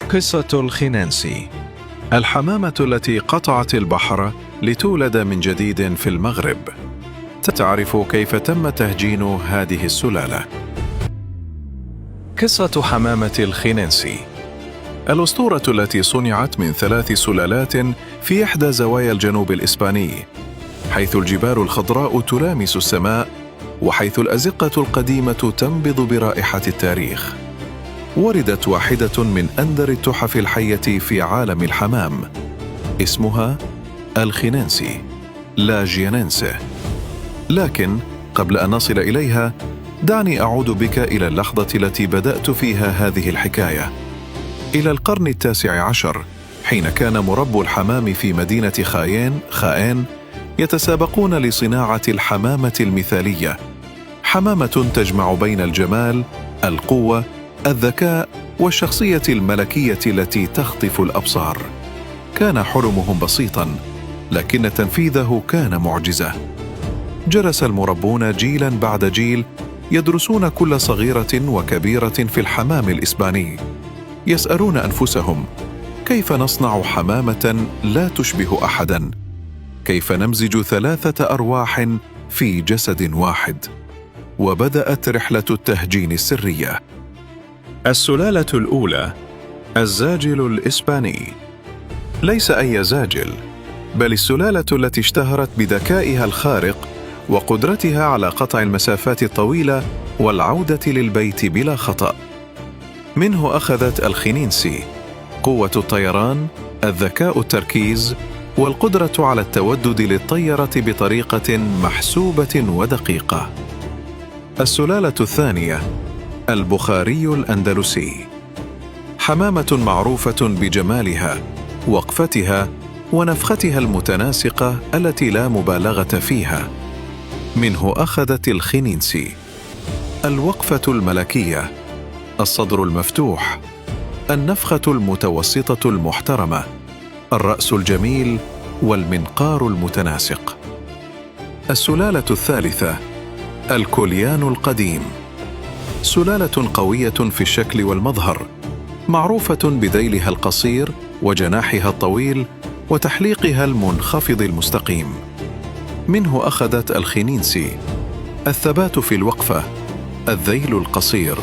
قصة الخنينسي، الحمامة التي قطعت البحر لتولد من جديد في المغرب. تعرف كيف تم تهجين هذه السلالة؟ قصة حمامة الخنينسي، الأسطورة التي صنعت من 3 سلالات في إحدى زوايا الجنوب الإسباني، حيث الجبال الخضراء تلامس السماء، وحيث الأزقة القديمة تنبض برائحة التاريخ. وردت واحدة من أندر التحف الحية في عالم الحمام، اسمها الخنينسي، لا جيانينسي. لكن قبل أن نصل إليها، دعني أعود بك إلى اللحظة التي بدأت فيها هذه الحكاية، إلى القرن 19، حين كان مربو الحمام في مدينة خائن يتسابقون لصناعة الحمامة المثالية، حمامة تجمع بين الجمال، القوة، الذكاء، والشخصية الملكية التي تخطف الأبصار. كان حلمهم بسيطا، لكن تنفيذه كان معجزة. جلس المربون جيلا بعد جيل يدرسون كل صغيرة وكبيرة في الحمام الإسباني، يسألون أنفسهم: كيف نصنع حمامة لا تشبه أحدا؟ كيف نمزج 3 أرواح في جسد واحد؟ وبدأت رحلة التهجين السرية. السلالة الأولى، الزاجل الإسباني. ليس أي زاجل، بل السلالة التي اشتهرت بذكائها الخارق وقدرتها على قطع المسافات الطويلة والعودة للبيت بلا خطأ. منه أخذت الخنينسي قوة الطيران، الذكاء، التركيز، والقدرة على التودد للطيرة بطريقة محسوبة ودقيقة. السلالة الثانية، البخاري الأندلسي. حمامة معروفة بجمالها، وقفتها، ونفختها المتناسقة التي لا مبالغة فيها. منه أخذت الخنينسي الوقفة الملكية، الصدر المفتوح، النفخة المتوسطة المحترمة، الرأس الجميل، والمنقار المتناسق. السلالة الثالثة، الكوليان القديم. سلالة قوية في الشكل والمظهر، معروفة بذيلها القصير وجناحها الطويل وتحليقها المنخفض المستقيم. منه أخذت الخنينسي الثبات في الوقفة، الذيل القصير،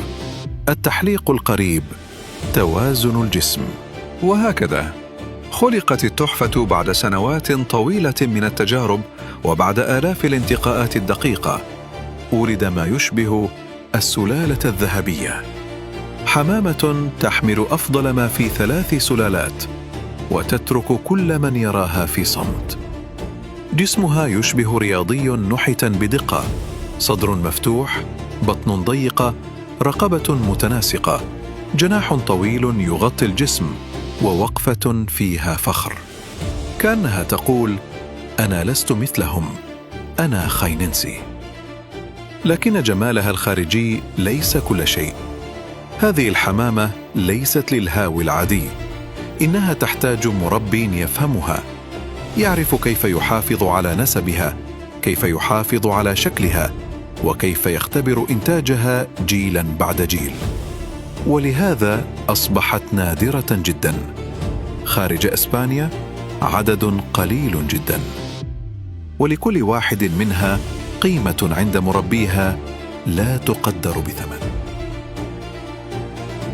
التحليق القريب، توازن الجسم. وهكذا خلقت التحفة بعد سنوات طويلة من التجارب وبعد آلاف الانتقاءات الدقيقة. ولد ما يشبه السلالة الذهبية، حمامة تحمل أفضل ما في 3 سلالات وتترك كل من يراها في صمت. جسمها يشبه رياضي نحتا بدقة، صدر مفتوح، بطن ضيقة، رقبة متناسقة، جناح طويل يغطي الجسم، ووقفة فيها فخر، كأنها تقول: أنا لست مثلهم، أنا خيننسي. لكن جمالها الخارجي ليس كل شيء. هذه الحمامة ليست للهاوي العادي، إنها تحتاج مربي يفهمها، يعرف كيف يحافظ على نسبها، كيف يحافظ على شكلها، وكيف يختبر إنتاجها جيلا بعد جيل. ولهذا أصبحت نادرة جدا. خارج إسبانيا عدد قليل جدا، ولكل واحد منها قيمة عند مربيها لا تقدر بثمن.